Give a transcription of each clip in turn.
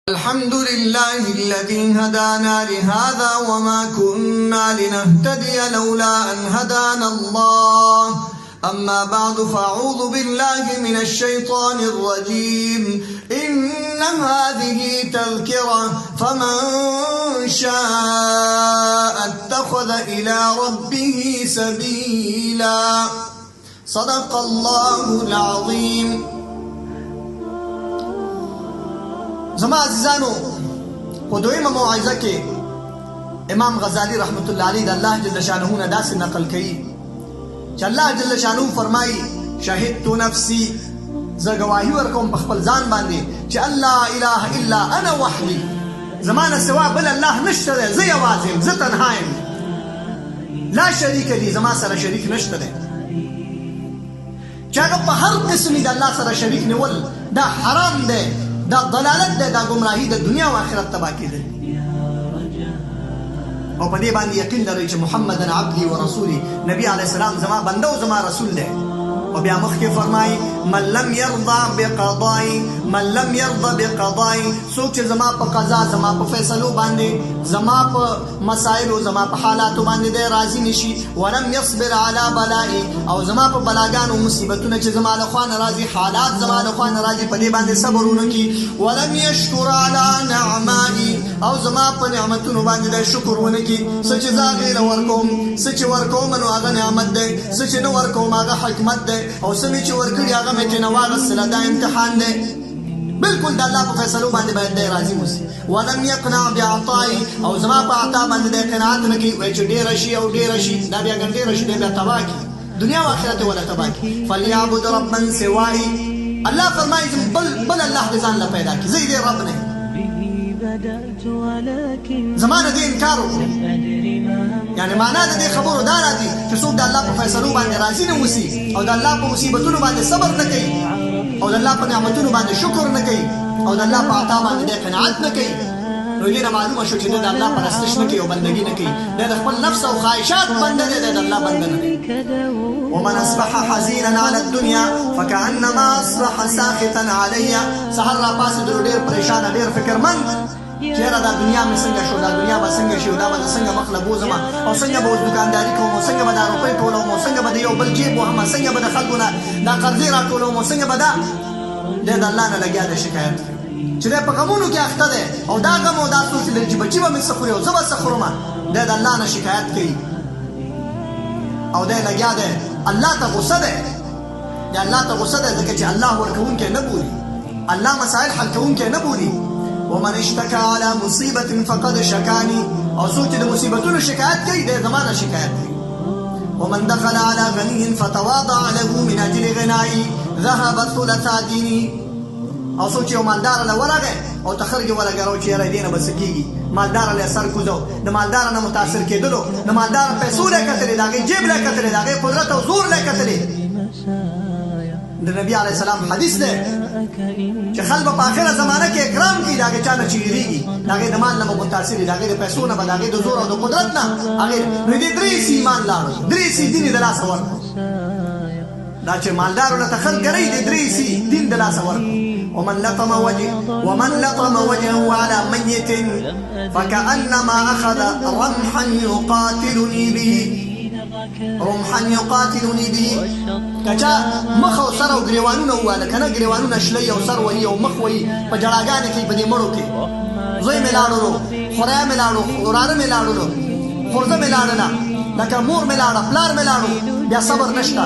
الحمد لله الذي هدانا لهذا وما كنا لنهتدي لولا أن هدانا الله. أما بعد، فأعوذ بالله من الشيطان الرجيم. إن هذه تذكرة، فمن شاء اتخذ إلى ربه سبيلا. صدق الله العظيم. زما عزیزانو، په دویمه موعظه کې امام غزالی رحمت الله علیه د الله جل شانه نه داسې نقل کوي چې الله جل شانه فرمایي: شهدت نفسي، زه ګواهي ورکوم په خپل ځان باندې چې الله اله الا انا وحدي، زما نه سوا بل الله نشته دی، زه یوازې یم، زه تنها یم، لا شریک لي، زما سره شریک نشته دی. چې هغه په هر قسم د الله سره شریک نیول دا حرام دی، دا ضلالت دی، دا ګمراهي د دنیا او آخرت تباه کېدل. او په دې باندې یقین لرئ چې محمد عبدي و رسولي، نبی علیه السلام زما بنده او زما رسول دی. او بیا مخکې فرمایي: من لم یرضى بقضائي، من لم یرضى بقضائي، څوک چې زما په قضا، زما په فیصلو باندې، زما په مسایلو، زما په حالاتو باندې دی راضي نشي، ولم یصبر علی بلائي، او زما په بلاګانو مصیبتونه چې زما له خوا نه راځي، حالات زما له خوا نه راځي، په دې باندې صبر ونه کړي، ولم یشکر علی نعمائي، او زما په نعمتونو باندې دی شکر ونه کړي، څه چې زه هغې له ورکوم، څه چې ورکوم نو هغه نعمت دی، څه چې نه ورکوم هغه حکمت دی، او څه مې چې ورکړي هغه مې ترې نه واخیستله، دا امتحان دی. بالکل د الله په فیصلو باندې باید دی راضي اوسي. ولم یقنع بعطائي، او زما په عطا باندې دی قناعت نه کوي، وایي چې ډېره شي او ډېره شي، دا بیا ګن ډېره شي، دی بیا تباه کړي، دنیا او آخرت یې وله تباه کړي. فلیعبد ربا سوائي، الله فرمایي بل بل الله دې ځان له پیدا کړي، زه یې دې رب نه یم. زما نه دې انکار وکړو. یعنې معنا د دې خبرو دا راځي چې څوک د الله په فیصلو باندې راضي نه اوسي، او د الله په مصیبتونو باندې صبر نه کوي، او د الله په نعمتونو باندې شکر نه کوي، او د الله په عطا باندې دی قناعت نه کوي، نو دې نه معلومه شو چې دی د الله پرستش نه کوي او بندګي نه کوي، دی د خپل نفس او خواهشات بنده دی، دی د الله بنده نه دی. ومن اصبح حزینا علی الدنیا فکأنما اصبح ساخطا علی. سهار را پاڅېدلو ډېر پریشانه، ډېر فکرمند، چېرې دا دنیا مې څنګه شو، دا دنیا به څنګه شي، او دا به زه څنګه مخ له بوځم، او څنګه به اوس دکانداري کوم، او څنګه به دا روپۍ ټولوم، او څنګه به د یو بل جیب وهم، څنګه به د خلکو نه دا قرضې راټولوم، او څنګه به دا دی د الله نه لګیا دی شکایت کوي چې دی په غمونو کې اخته دی، او دا غم او دا سوچ لري چې بچي به مې څه خوري او زه به څه خورم، دی د الله نه شکایت کوي او دی لګیا دی الله ته غوسه دی، دی الله ته غوسه دی، ځکه چې الله ورکوونکی نه بولي، الله مسایل حل کوونکی نه بولي. ومن اشتكى على مصیبة فقد شکانی، او څوک چې د مصیبتونو شکایت کوي دی زما نه شکایت کوي. ومن دخل على غني فتواضع له من اجل غنائي ذهب ثلثا ديني، او څوک چې یو مالدار له ورغی او تخرګې ولګراو چې یاره دې نه به څه کېږي، مالدار له سر کوزو، د مالدار نه متاثر کېدلو، د مالدار پیسو له کتلې، د هغې جیب له کتلې، د هغې قدرت او زور له کتلې. د نبی علیه السلام حدیث دی چې خلک به په آخره زمانه کې اکرام کوي د هغې چا نه چې وېرېږي، د هغې د مال نه به متاثر وي، د هغې د پیسو نه به، د هغې د زور او د قدرت نه هغې. نو دې درې سي ایمان لاړو، درې سي دین یې د لاسه ورکړو. دا چې مالدارو له ته خلک ګروي، دې درې سي دین د لاسه ورکړو. ومن لطم وجه ومن لطم وجهه على ميت فكأنما أخذ رمحا يقاتلني به، رمحا يقاتلني به. که چا مخ او سر او ګریوانونه وواله که نه، ګریوانونه شلوي او سر وهي او مخ وهي، په ژړاګانې کوي په دې مړو کې، زوی مې لاړلو، خوریا مې لاړو، وراره مې لاړلو، خورزه مې لاړله، لکه مور مې لاړه، پلار مې لاړو، بیا صبر نشته،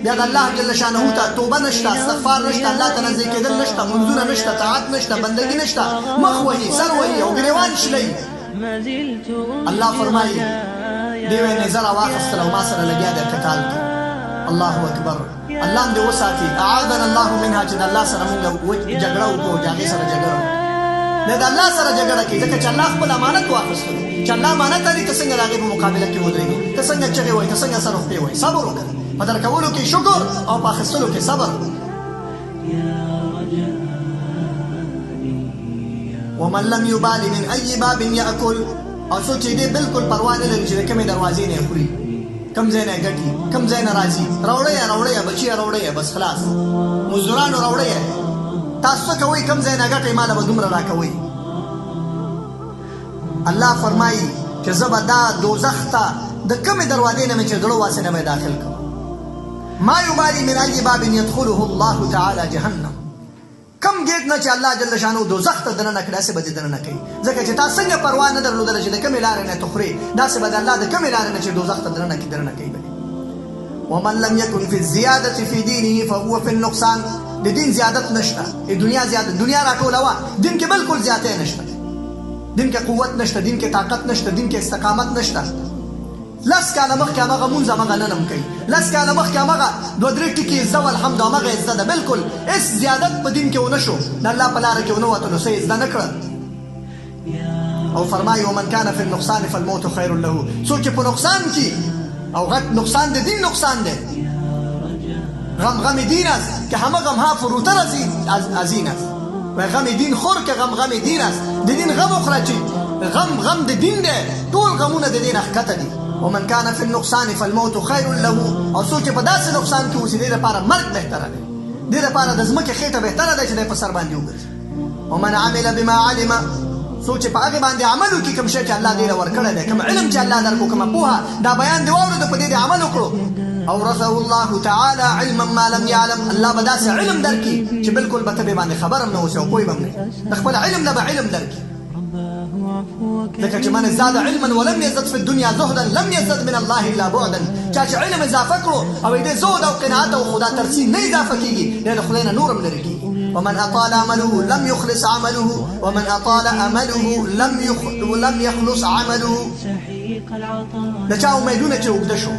بیا د الله جل شانه ته توبه نشته، استغفار نشته، الله ته نزدې کېدل نشته، منځونه نشته، طاعت نشته، بندګي نشته، مخ وهي، سر وهي او ګریوان شلوي. الله فرمایي دی وایي نیزه راواخیستله او ما سره لګیا دی قتال کوي. الله اکبر، الله هم دې وساتي، اعاذنا الله منها، چې د الله سره مونږ جګړه وکړو، چې هغې سره جګړه وکړو. دی د الله سره جګړه کوي، ځکه چې الله خپل امانت واخیستلو، چې الله امانت لري، ته څنګه د هغې په مقابله کې ودرېږې، ته څنګه چغې وایې، ته څنګه سر او خپې وایې. صبر وکړه، په درکولو کې شکر او په اخیستلو کې صبر. ومن لم يبال من أي باب يأكل، او څوک چې دې بالکل پروا نه لري چې د کومې دروازې نه یې خوري، کوم ځای نه یې ګټي، کوم ځای نه راځي، راوړی یې، راوړی یې بچیه، راوړی یې، بس خلاص، مزدورانو راوړی یې، تاسو څه کوئ، کوم ځای نه ګټئ، ما له به دومره راکوئ. الله فرمایي چې زه به دا دوزخ ته د کومې دروازې نه مې چې زړه واسې نه به داخل کړم. ما یبالي من ای باب یدخله الله تعالی جهنم، کم ګیټ نه چې الله جل شانه دوزخ ته دننه کړي هسې به دې دننه کوي، ځکه چې تا څنګه پروا نه درلودله چې د کومې لارې نه ته خورې، داسې به د الله د کومې لارې نه چې دوزخ ته دننه کړي دننه کوي به. ومن لم يكن في الزيادة في دينه فهو في النقصان. د دین زیادت نشته، دنیا زیادت، دنیا راټولوه، دین کې بالکل زیاتی نشته، دین کې قوت نشته، دین کې طاقت نشته، دین کې استقامت نشته. لس کاله مخکې همغه مونځ همغه نن هم کوي، لس کاله مخکې همغه دوه درې ټکي یې زده وه، الحمد همغه یې زده ده، بالکل هېڅ زیادت په دین کې ونه شو، د الله په لاره کې ونه وتلو، څه یې زده نه کړه. او فرمایي ومن کان فی النقصان فالموت خیر له، څوک چې په نقصان کې، او غټ نقصان د دین نقصان دی، غم غم دین است که همه غم ها فروتر از این است، وای غم دین خور که غم غم دین است، د دین غم وخوره چې غم غم د دین دی، ټول غمونه د دین ښکته دي. ومن کان فی النقصان فالموت خیر له، او څوک چې په داسې نقصان کې اوسي دې لپاره مرګ بهتره دی، دې لپاره د ځمکې خېټه بهتره ده چې دی په سر باندې وګرځي. ومن عمل بما علم، څوک چې په هغې باندې عمل وکړي کوم شی چې الله دې له ورکړی دی، کوم علم چې الله درکړو، کومه پوهه، دا بیان دې واورېدو، په دې دې عمل وکړو، اورثه الله تعالی علما ما لم يعلم، الله به داسې علم درکړي چې بالکل به ته پرې باندې خبر هم نه اوسې او پوه به هم نه، د خپل علم نه به علم درکړي، ځکه چې من ازداد علما ولم يزدد في الدنيا زهدا لم يزدد من الله الا بعدا، چا چې علم اضافه کړو او دې زهد او قناعت او خدا ترسي نه اضافه کېږي، دی له خدای نه نور هم لرې کېږي. ومن اطال عمله لم يخلص عمله، ومن اطال امله لم يخلص عمله. د چا امیدونه چې اوږده شو،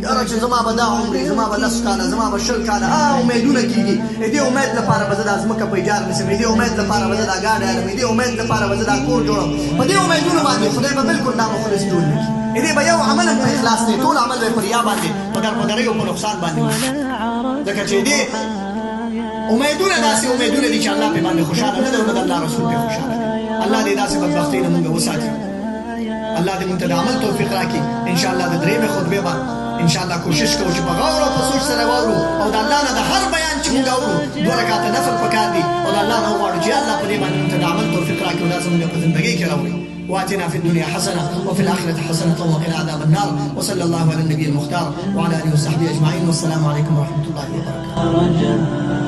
یاره چې زما به دا عمرې، زما به لس کاله، زما به 20 کاله، امیدونه کېږي، دې امید لپاره به زه دا ځمکه په اجار نیسم، دې امید لپاره به زه دا ګاډی اخلم، دې امید لپاره به زه دا کور جوړوم، په دې امیدونو باندې خدای به بالکل دا مخلص جوړ نه کړي، دې به یو عمل هم په اخلاص نه، ټول عمل به په ریا باندې، په درپدرۍ او په نقصان باندې وشي، ځکه چې دې امیدونه داسې امیدونه دي چې الله پرې باندې خوشحاله نه دی او نه د الله رسول پرې خوشحاله دی. الله دې داسې بدبختۍ نه مونږ وساتي، الله دې مونږ ته د عمل توفیق راکړي. ان شاء الله د درېیمې خطبې به ان شاء الله کوشش کوو چې په غور او په سوچ سره واورو، او د الله نه د هر بیان چې مونږ اورو 2 رکعته نفل پکار دي، او د الله نه وغواړو چې الله په دې باندې مونږ ته د عمل توفیق راکړي او دا زمونږ په زندګۍ کې راوړي. واتنا في الدنيا حسنة وفي الآخرة حسنة وقنا عذاب النار، وصلى الله على النبي المختار وعلى آله وصحبه أجمعين، والسلام عليكم ورحمة الله وبركاته.